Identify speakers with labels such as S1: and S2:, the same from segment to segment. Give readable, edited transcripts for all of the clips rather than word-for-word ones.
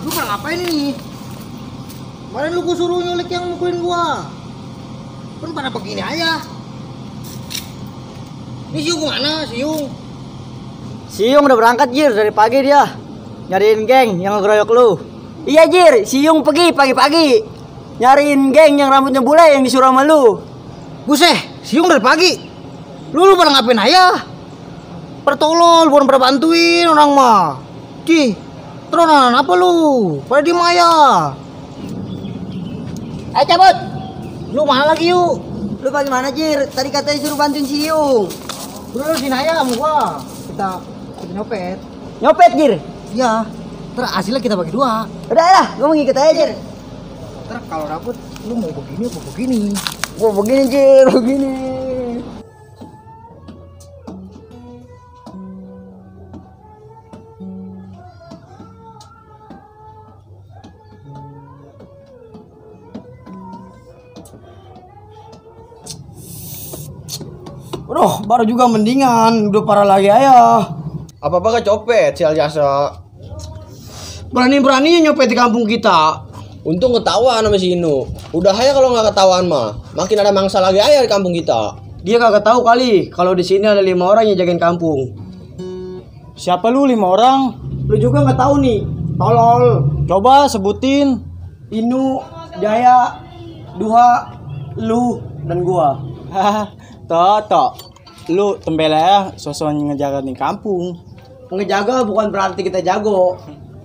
S1: Lu pada ngapain ini? Kemarin lu gua suruh nyulik yang mukulin gua. Kan pada begini aja. Ini Siung mana, Siung?
S2: Siung udah berangkat Jir dari pagi dia. Nyariin geng yang ngeroyok lu. Iya Jir, Siung pergi pagi-pagi. Nyariin geng yang rambutnya bule yang disuruh sama lu.
S1: Buset, Siung dari pagi. Lu pada ngapain aja? Pertolol, bukan pada bantuin orang mah. Cih, teronan apa lu? Pada diem aja.
S2: Ayo cabut.
S1: Lu mana lagi yuk?
S2: Lu bagaimana Jir? Tadi katanya suruh bantuin Siung.
S1: Lu sini aja sama gua. Kita nyopet.
S2: Nyopet Jir?
S1: Iya. Terus hasilnya kita bagi dua.
S2: Udah, gua mau ngikut aja Jir.
S1: Terus kalau dapet, lu mau begini apa begini?
S2: Gua begini Jir, begini.
S1: Aduh, baru juga mendingan, udah parah lagi aja.
S3: Apa-apa kecopet si Aljasa.
S1: Berani-beraninya nyopet di kampung kita.
S3: Untung ketahuan sama si Inu. Udah aja kalau nggak ketahuan mah, makin ada mangsa lagi aja di kampung kita.
S1: Dia kagak tahu kali kalau di sini ada 5 orang yang jagain kampung.
S4: Siapa lu 5 orang?
S1: Lu juga nggak tahu nih, tolol.
S4: Coba sebutin.
S1: Inu, Jaya, Duha, lu, dan gua.
S4: Hahaha, Toto. Lu tembel ya sosok ngejaga di kampung.
S1: Ngejaga bukan berarti kita jago.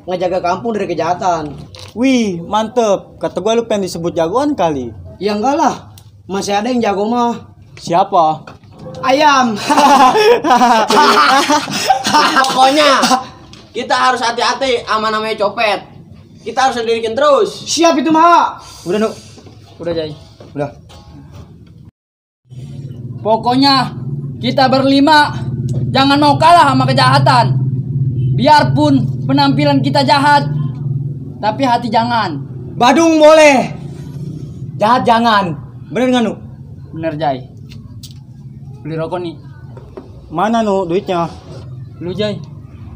S1: Ngejaga kampung dari kejahatan.
S4: Wih, mantep. Kata gua lu pengen disebut jagoan kali.
S1: Ya enggak lah, masih ada yang jago mah.
S4: Siapa?
S1: Ayam.
S3: Pokoknya kita harus hati-hati sama namanya copet. Kita harus lirikin terus.
S1: Siap itu mah.
S2: Udah Nu. Udah Jay.
S1: Udah.
S5: Pokoknya kita berlima jangan mau kalah sama kejahatan. Biarpun penampilan kita jahat, tapi hati jangan.
S1: Badung boleh, jahat jangan. Bener nggak Nu?
S5: Bener Jay. Beli rokok nih.
S4: Mana Nu duitnya?
S5: Lu Jay.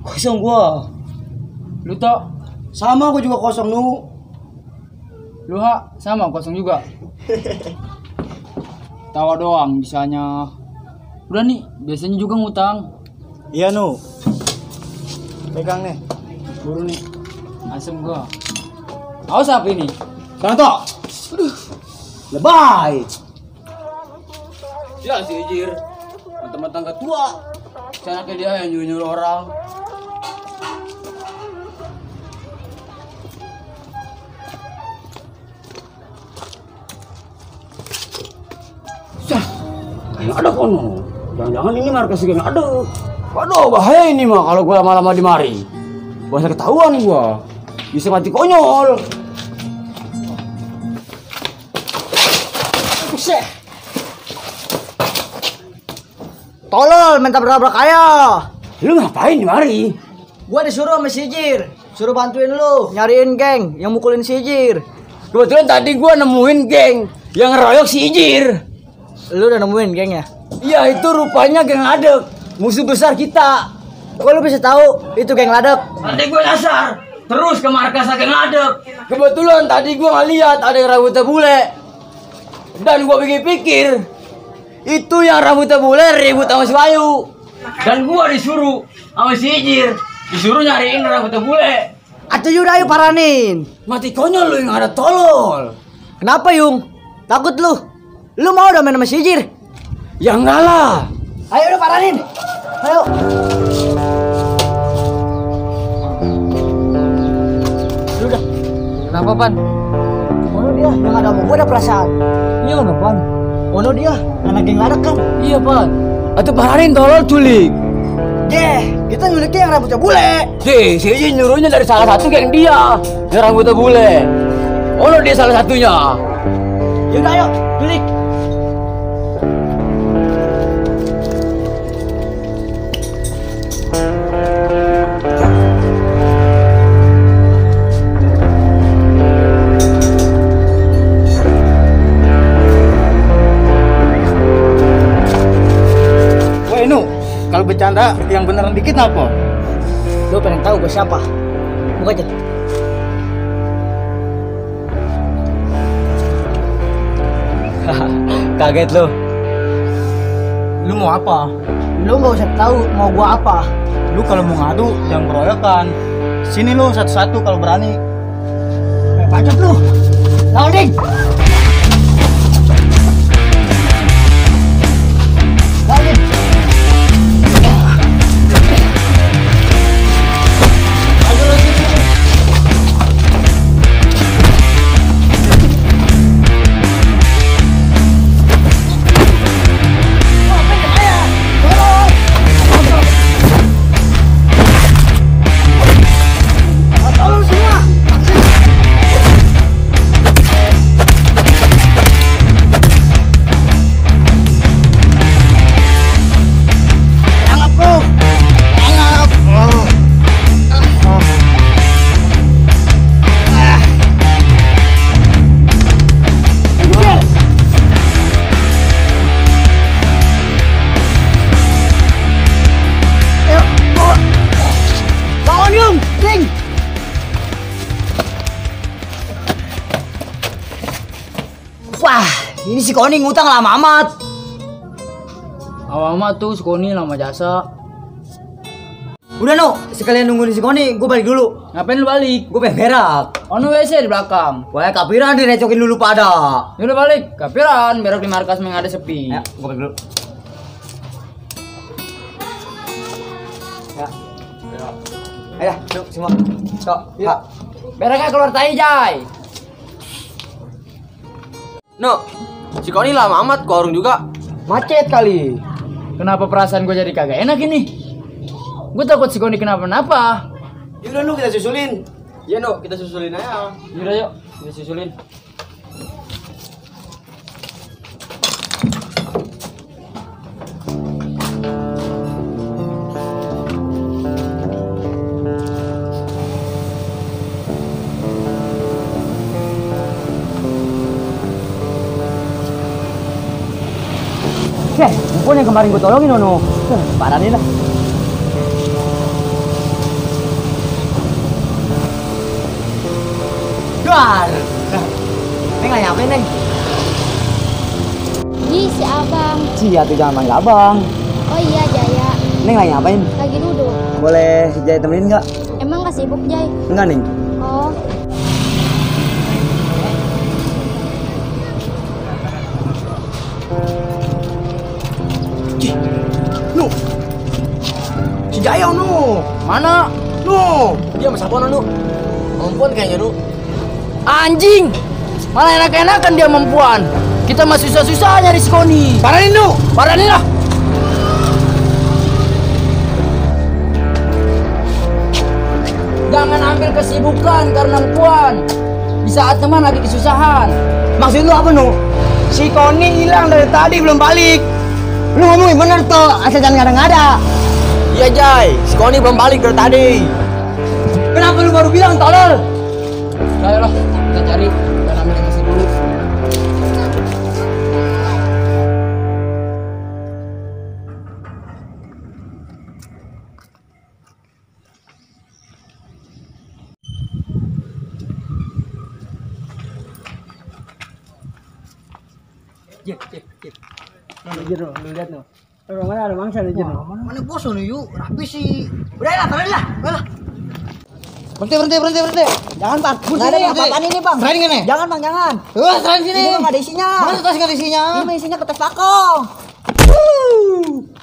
S1: Kosong gua.
S5: Lu Tok.
S1: Sama gua juga kosong Nu.
S5: Lu Ha. Sama kosong juga. Tawa doang bisanya. Udah nih, biasanya juga ngutang.
S4: Iya Nu. Pegang nih.
S5: Buru nih. Asem gua. Awas apa ini?
S1: Sana Tok. Aduh. Lebay.
S3: Ya si Ijir, mantang-mantang ketua. Senaknya dia yang nyuruh orang.
S1: Yang ada kono. Jangan-jangan ini markas geng ada. Waduh, bahaya ini mah kalau gua lama-lama di mari. Bisa ketahuan gua. Bisa mati konyol. Buset.
S2: Tolol, minta berabrak aja.
S1: Lu ngapain di mari?
S2: Gua disuruh sama si Jir. Suruh bantuin lu nyariin geng yang mukulin si Jir.
S1: Kebetulan tadi gua nemuin geng yang ngeroyok si Ijir.
S2: Lu udah nemuin gengnya?
S1: Iya, itu rupanya geng Ladek, musuh besar kita.
S2: Kok lu bisa tahu itu geng Ladek?
S1: Tadi gue nyasar, terus ke markas geng Ladek. Kebetulan tadi gue ngeliat ada yang rambutnya bule. Dan gue pikir-pikir, itu yang rambutnya bule ribut sama si Bayu. Dan gue disuruh sama si Ijir, disuruh nyariin rambutnya bule.
S2: Atuh yaudah ayo paranin.
S1: Mati konyol lu yang ada tolol.
S2: Kenapa Yung? Takut lu? Lu mau udah main sama si Jir?
S1: Ya enggak lah.
S2: Ayo udah paranin. Ayo.
S1: Lu dah.
S2: Kenapa Pan? Ono dia yang ada sama gua ada perasaan.
S1: Iya udah Pan.
S2: Ono dia anak geng Ladek kan?
S1: Iya Pan. Atuh paranin tolol culik.
S2: Kita nyuliknya yang rambutnya bule.
S1: Si Ijir nyuruhnya dari salah satu geng dia yang rambutnya bule. Oh dia salah satunya.
S2: Yaudah ayo, culik.
S4: Woi Nu, kalau bercanda yang beneran dikit apa?
S2: Lu pengen tahu gue siapa? Buka aja.
S1: Kaget lo.
S4: Lu mau apa?
S2: Lu nggak usah tahu mau gua apa.
S4: Lu kalau mau ngadu jangan keroyokan. Sini lu satu-satu kalau berani.
S2: Bacot lu. Lawan ding. Lawan. Wah, ini si Koni ngutang lama amat.
S5: Awalnya tuh Skoni lama jasa.
S2: Udah no, sekalian nungguin si Koni, gue balik dulu.
S5: Ngapain lu balik?
S2: Gue pengen berak.
S5: Ono WC di belakang.
S2: Wah, kapiran direcokin dulu pada.
S5: Ya udah balik. Kapiran berak di markas yang ada sepi.
S2: Ya, gue balik dulu. Ya. Ayo, yuk semua. Sok, ya.
S5: Beraknya keluar tai, Jai.
S3: No, si Koni lama amat ke warung juga.
S2: Macet kali.
S5: Kenapa perasaan gue jadi kagak enak ini? Gue takut si Koni kenapa-napa.
S3: Yaudah nu kita susulin. Iya no, kita susulin aja.
S5: Yaudah yuk, kita susulin.
S2: Pokoknya yang kemarin gue tolongin Nono. Parah nih lah. Duar. Neng nanya apa Neng?
S6: Ji, si abang.
S2: Cia tuh jangan manggil abang.
S6: Oh iya, Jaya.
S2: Neng lagi ngapain?
S6: Lagi duduk.
S2: Boleh Jaya temenin nggak?
S6: Emang gak sibuk, Jay?
S2: Enggak Neng.
S6: Oh,
S3: Si Jaya nu.
S5: Mana?
S3: Nu. Dia masa apa nu? Ampun kayaknya nu.
S5: Anjing! Malah enak-enakan dia mempuan. Kita masih susah-susah nyari si Koni.
S3: Paranin nu.
S5: Paranin lah. Jangan ambil kesibukan karena empuan. Di saat teman lagi kesusahan.
S2: Maksud lu apa Nu? Si Koni hilang dari tadi belum balik. Lu ngomongin bener toh, asal jangan ngada-ngada.
S3: Iya Jai, si Koni belum balik dari tadi.
S2: Kenapa lu baru bilang tolol?
S5: Ayo lah, kita cari dan ambil yang masih dulu.
S2: Mana bos lu yuk, rapi sih. Udah lah, taruh lah. Berhenti. Jangan bang, nggak ada apa-apaan ini bang.
S4: Serahin kan nih?
S2: Jangan bang, jangan.
S4: Serahin sini.
S2: Ini nggak ada isinya.
S4: Mana tas nggak ada isinya?
S2: Ini mah isinya kertas pakong.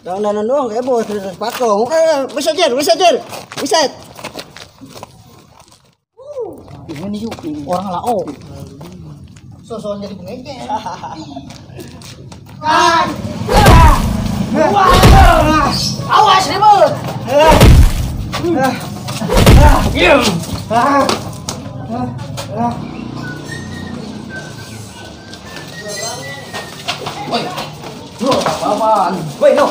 S2: Dandanan doang kayak bos kertas pakong. Bisa jer. Ini yuk, orang lao. Sosokan jadi pengejek. Kan. Awas ribut.
S5: Apaan?
S2: Woi, no.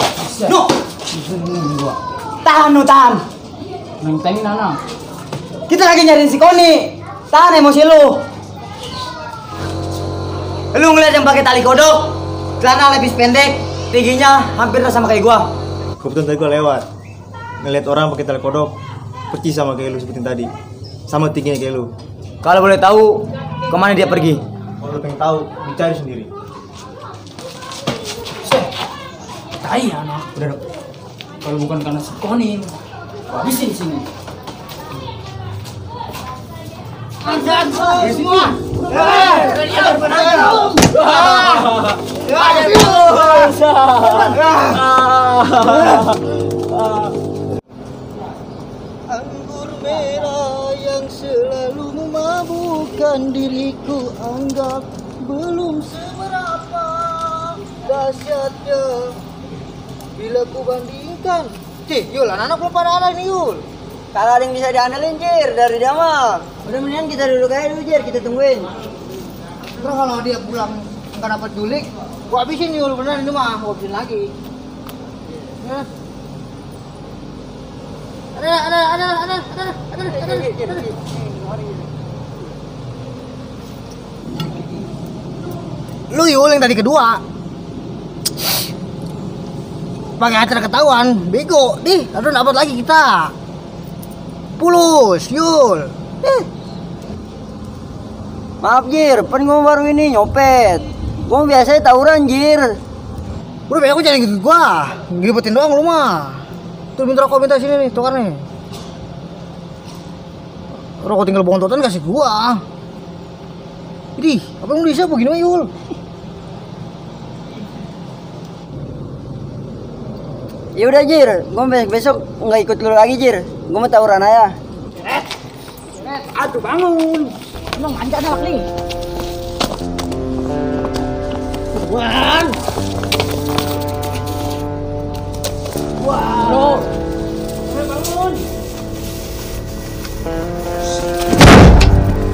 S2: Tahan.
S5: Neng Nana.
S2: Kita lagi nyariin si Koni. Tahan emosi lu. Lu ngeliat yang pakai tali kodok, celana lebih pendek, tingginya hampir sama kayak gua.
S7: Kebetulan tadi gua lewat ngeliat orang pakai tali kodok percis sama kayak lu sebutin tadi, sama tingginya kayak lu.
S2: Kalau boleh tahu, kemana dia pergi?
S7: Kalau lu pengen tahu, dicari sendiri.
S5: Tai anak. Udah dong. Kalau bukan karena si Konin, gua habisin sini. Angkat semua.
S2: Anggur merah yang selalu memabukkan diriku, anggap belum seberapa dahsyatnya bila ku bandingkan. Yul, anak-anak belum pada ada nih Yul. Kalau ada yang bisa diandalin Jir dari dia mah. Udah mendingan kita duduk aja dulu Jir, kita tungguin. Terus kalau dia pulang nggak dapat julik, gua habisin Yul, beneran ini mah, gua habisin lagi. Ya. Ada. Lu Yul yang tadi kedua. Pakai acara ketahuan, bego. Nih, aduh dapat lagi kita. Pulus, Yul. Maaf Jir, pen gua baru ini nyopet. Gua biasanya tawuran Jir. Udah banyak jangan gitu gua. Ngelibetin doang lu mah. Tuh minta rokok minta sini nih, tukar nih. Rokok tinggal bontotan kasih gua. Idih, apa yang bisa begini mah Yul? Ya udah Jir, gua besok nggak ikut lu lagi Jir. Gua mau tawuran aja.
S5: Aduh bangun. Emang manja anak nih. Wan. Wow. Bangun.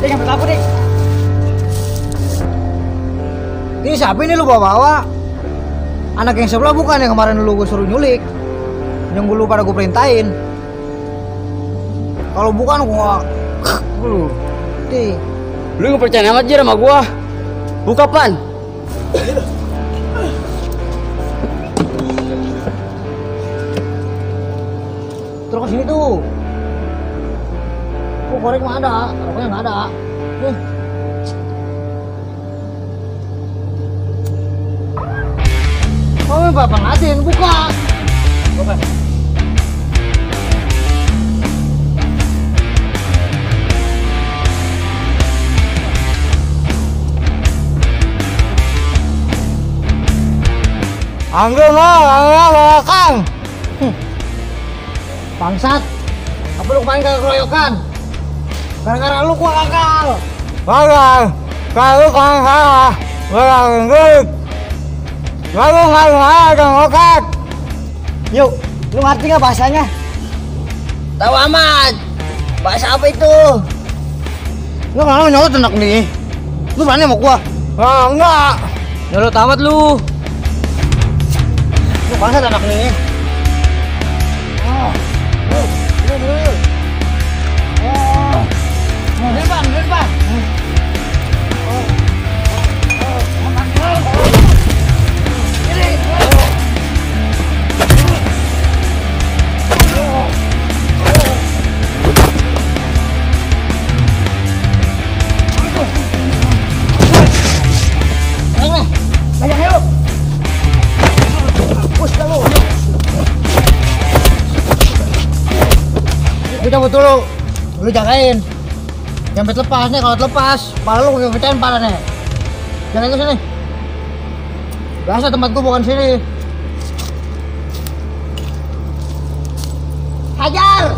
S5: Dek, ambil lampu, Dek.
S2: Ini siapa ini lu bawa-bawa? Anak yang sebelah bukan yang kemarin lu gue suruh nyulik. Yang dulu pada gue perintahin. Kalau bukan gua lu.
S1: Lu nggak percaya amat Jir sama gua. Buka pan.
S2: Terus kesini tuh. Oh, korek mah ada, rokoknya nggak ada. Nih. Oh, bapak ngatin, buka. Buka. Anggur mah, Kang. Bangsat, apa lu kemarin kagak keroyokan? Gara-gara lu gua gagal. Gagal, kalau kan salah, beranggut. Lalu ada ngokat. Yuk, lu ngerti nggak bahasanya?
S3: Tahu amat. Bahasa apa itu?
S2: Lu kenapa nyolot anak nih? Lu berani sama gua? Enggak.
S1: Nyolot amat lu.
S2: Lu bangsat anak nih. Depan. Lu cabut dulu, lu jagain. Jangan lepas nih, kalau lepas, pala lu gue pecahin pala nih. Jangan ke sini. Biasa tempat gua bukan sini. Hajar!